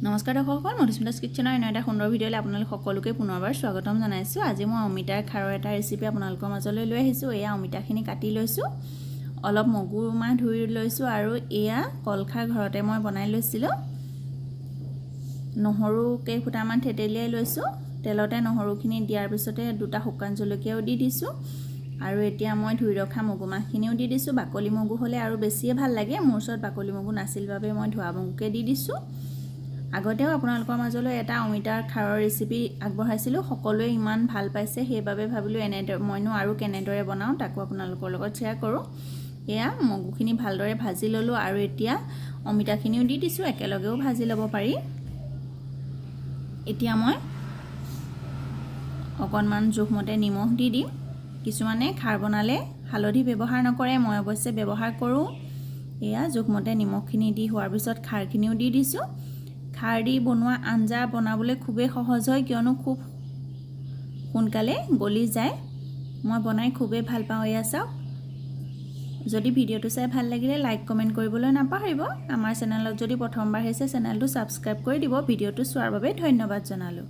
নমস্কাৰ দৰ্শকসকল, মধুস্মিতাছ কিটচেনৰ এনে এটা সুন্দৰ ভিডিঅ'লৈ আপোনালোক সকলোকে পুনৰবাৰ স্বাগতম জনাইছোঁ। আজি মই অমিতাৰ খাৰৰ এটা ৰেচিপি আপোনালোকৰ মাজলৈ লৈ আহিছোঁ। এয়া অমিতাখিনি কাটি লৈছোঁ, অলপ মগু মাহ ধুই লৈছোঁ আৰু এয়া কলখাৰ ঘৰতে মই বনাই লৈছিলোঁ। নহৰু কেইফুটামান থেতেলিয়াই লৈছোঁ। তেলতে নহৰুখিনি দিয়াৰ পিছতে দুটা শুকান জলকীয়াও দি দিছোঁ আৰু এতিয়া মই ধুই ৰখা মগু মাহখিনিও দি দিছোঁ। বাকলি মগু হ'লে আৰু বেছিয়ে ভাল লাগে। মোৰ ওচৰত বাকলি মগু নাছিল বাবে মই ধোৱা মগুকে দি দিছোঁ। আগতেও আপোনালোকৰ মাজলৈ এটা অমিতাৰ খাৰৰ ৰেচিপি আগবঢ়াইছিলোঁ, সকলোৱে ইমান ভাল পাইছে। সেইবাবে ভাবিলোঁ এনেদৰে মইনো আৰু কেনেদৰে বনাওঁ, তাকো আপোনালোকৰ লগত শ্বেয়াৰ কৰোঁ। এয়া মগুখিনি ভালদৰে ভাজি ল'লোঁ আৰু এতিয়া অমিতাখিনিও দি দিছোঁ। একেলগেও ভাজি ল'ব পাৰি। এতিয়া মই অকণমান জোখমতে নিমখ দি দিম। কিছুমানে খাৰ বনালে হালধি ব্যৱহাৰ নকৰে, মই অৱশ্যে ব্যৱহাৰ কৰোঁ। এয়া জোখমতে নিমখখিনি দি হোৱাৰ পিছত খাৰখিনিও দি দিছোঁ। খাৰ দি বনোৱা আঞ্জা বনাবলৈ খুবেই সহজ হয়, কিয়নো খুব সোনকালে গলি যায়। মই বনাই খুবেই ভাল পাওঁ। এয়া চাওক, যদি ভিডিঅ'টো চাই ভাল লাগিলে লাইক, কমেণ্ট কৰিবলৈ নাপাহৰিব। আমাৰ চেনেলত যদি প্ৰথমবাৰ আহিছে, চেনেলটো ছাবস্ক্ৰাইব কৰি দিব। ভিডিঅ'টো চোৱাৰ বাবে ধন্যবাদ জনালোঁ।